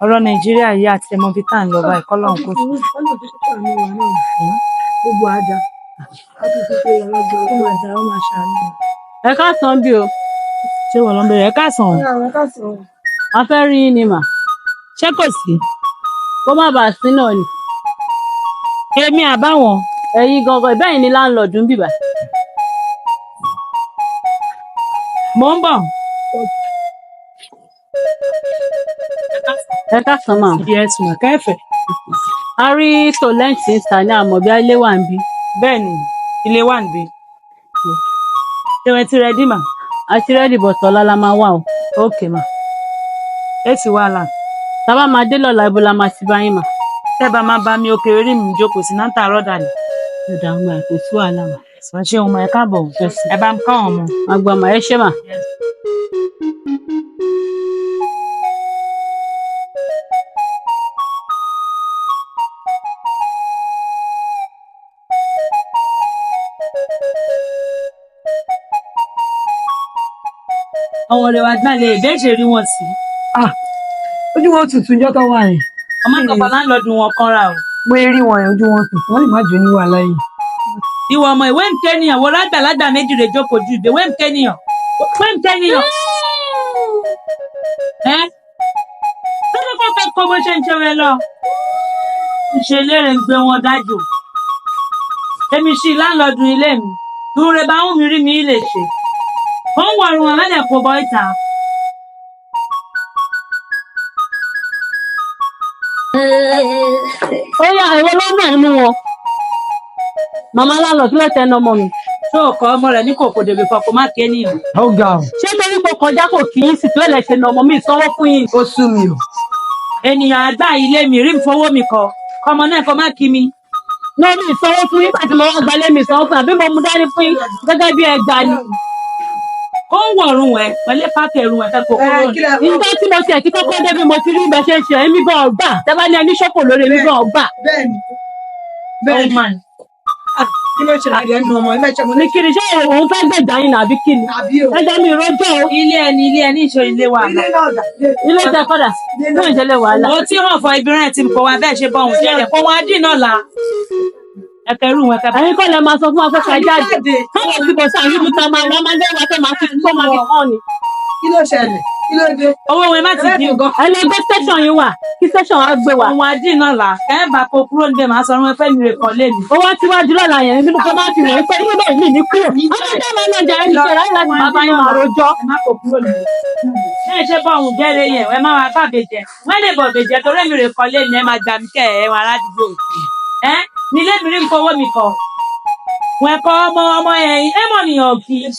Ọ̀rọ̀ Nàìjíríà yìí àti ẹmọ bíi tá à ń lọ báyìí, kọ́lọ́run kò sí. Gbogbo àjà ó máa dá, ó máa ṣàánú wa. Ẹ káàsán bí o. Ṣé wọ́n lọ ń bẹ̀rẹ̀? Ẹ káàsán. Àwọn káàsán. A fẹ́ rí yín ni mà. Ṣé kò sí? Kó má bàa sí náà ni. Èmi àbáwọn. Ẹ̀yin gangan ìbẹ́yìn ni landlord ń bìbà. Mò ń bọ̀. Ẹ káàsán mà. Yes ma, kẹfẹ. A rí tòlẹ́ǹtì ń ta ní àmọ́ bí ilé wà ń bí. Bẹ́ẹ̀ ni, ilé wà níbí. Ṣé wọ́n ti ready mà? A ti ready, but ọ̀la la máa wà o. Ok ma. Èsì wàhálà. Tá bá máa dé lọ́la, ibo la máa ti bá yín mà? Tẹ́ bá máa bá mi òkè orí mi jókòó sí náà tààrọ̀ dàní. Ó dà ń gbà, kò sí wàhálà mà. Wọ́n ṣe ohun ẹ káàbọ̀. Ẹ bá ń kọ́ àwọn ọmọ. Àgbà mà, ẹ ṣé mà. Àwọn ọ̀rẹ́ wa gbà lè bẹ́ẹ̀ ṣe rí wọn sí. Ojú wọn tutù njọ́ tó wà yẹn. Ọmọ àgbàpọ̀ láńlọ́ọ̀dù wọn kanra o. Mo rí wọn yẹn, ojú wọn tutù, wọ́n lè má jò ní wàhálà yìí. Ìwọ ọmọ ìwé ń kẹ́niyàn, wo lágbàlagbà méjì rè jókòó ju ìgbé ìwé ń kẹ́niyàn. Ìwé ń kẹ́niyàn. Ẹ́ tó kọ́kọ́ kọ́ bó ṣe ń ṣe wọn lọ. Ń ṣe lérè ń gbé wọn dájú. Èmi sì láńlọ́ọ̀dù ilé mi. Dúró bá ń mi rí mi lè ṣe. Ó ń wọ̀rùn wọn lọ́dẹ̀ kó bọ́ ìta. Ó yá, ìwọ ló nà nínú wọn. Màmá lálọ́, kí ló tẹnu ọmọ mi? Tó o kọ ọmọ rẹ ní kòkò dèbè fọkọ má kéèyàn. Ó ga o. Ṣé torí kò kọjá kò kí yín sì tó ẹlẹ́ṣẹ̀ na ọmọ mi ìsanwó fún yín? Ó sú mi o. Ènìyàn àgbà ilé mi rí fowó mi kọ. Kọmọ náà kọ má kí mi. Náà mi ìsanwó fún yín àti mo wá gbalẹ̀ mi ìsanwó fún yín, àbí mo mú dání fún yín gẹ́gẹ́ bí ẹgbàá ni. Ó ń wọ̀rùn ẹ̀ pẹ̀lú pákẹ́ ẹ̀rùn ẹ̀ kẹ́kọ̀ọ́ kúrò ní. Nígbà tí mo tiẹ̀ ti kọ́kọ́ débi, mo ti rí ibẹ̀ ṣe ń ṣe, èmi gan ọgbà tẹ́bá ní ẹni ṣọ́pọ̀ lórí, èmi gan ọgbà. Bẹ́ẹ̀ni. Bẹ́ẹ̀ni. Ọmọ ni. Kí ló ṣe láti ẹnu ọmọ ẹgbẹ́ ìṣẹ́gun Ní kiri, ṣé òun fẹ́ gbèjà yín nàbí kí ni? Àbí o. Ẹjọ́ mi rọjò o. Ilé ẹni, ilé ẹni ìṣe ilé wa. Ilé náà dà. Ilé tẹ kọ́dà ní ìṣẹ̀lẹ̀ wàhálà. Mo tí hàn fọ ibi rẹ̀ tí mo kọ wa bẹ́ẹ̀ ṣe bọ́ òun jẹ́rẹ̀ kó wọn á dì náà la. Ẹ̀kẹ́rù wọn kẹ́. Ẹ̀yin kọ́ lẹ máa sọ fún wa pé ká jáde. Káwọn ti bọ̀ sí àyíkú tá a máa lọ máa lé wa tẹ́ máa fi tó máa fi hàn ni. Kí ló ṣẹlẹ̀? Kí ló dé? Owó wọn má ti dín gan. Ẹ lọ gbé station yín wà kí station wa gbé wa. Òun á dì náà la. Ẹ bá kó kúrò níbẹ̀, máa sọ wọn fẹ́ mi rè kọ́ lé mi. Owó tí wájú lọ́la yẹn nínú kó máa fi wọ́n pé níbẹ̀ mi ní kúrò. Ọmọ tẹ́ máa lọ jẹ ẹni ṣe ráyè láti bàbá yín máa rojọ́. Ẹ má kó kúrò níbẹ̀. Ṣé ṣe bọ́ òun jẹ́rẹ̀ yẹn? Ẹ má wá bá bèjẹ́. Wọ́n lè bọ̀ bèjẹ́ torí mi rè kọ́ lé mi, ẹ máa gbà mí kẹ́ ẹ wọn aládùúgbò. Ẹ nílé mi rí fowó mi kọ. Wọ́n kọ́ ọmọ ọmọ ẹ̀yìn ẹ mọ̀ nìyàn kì í.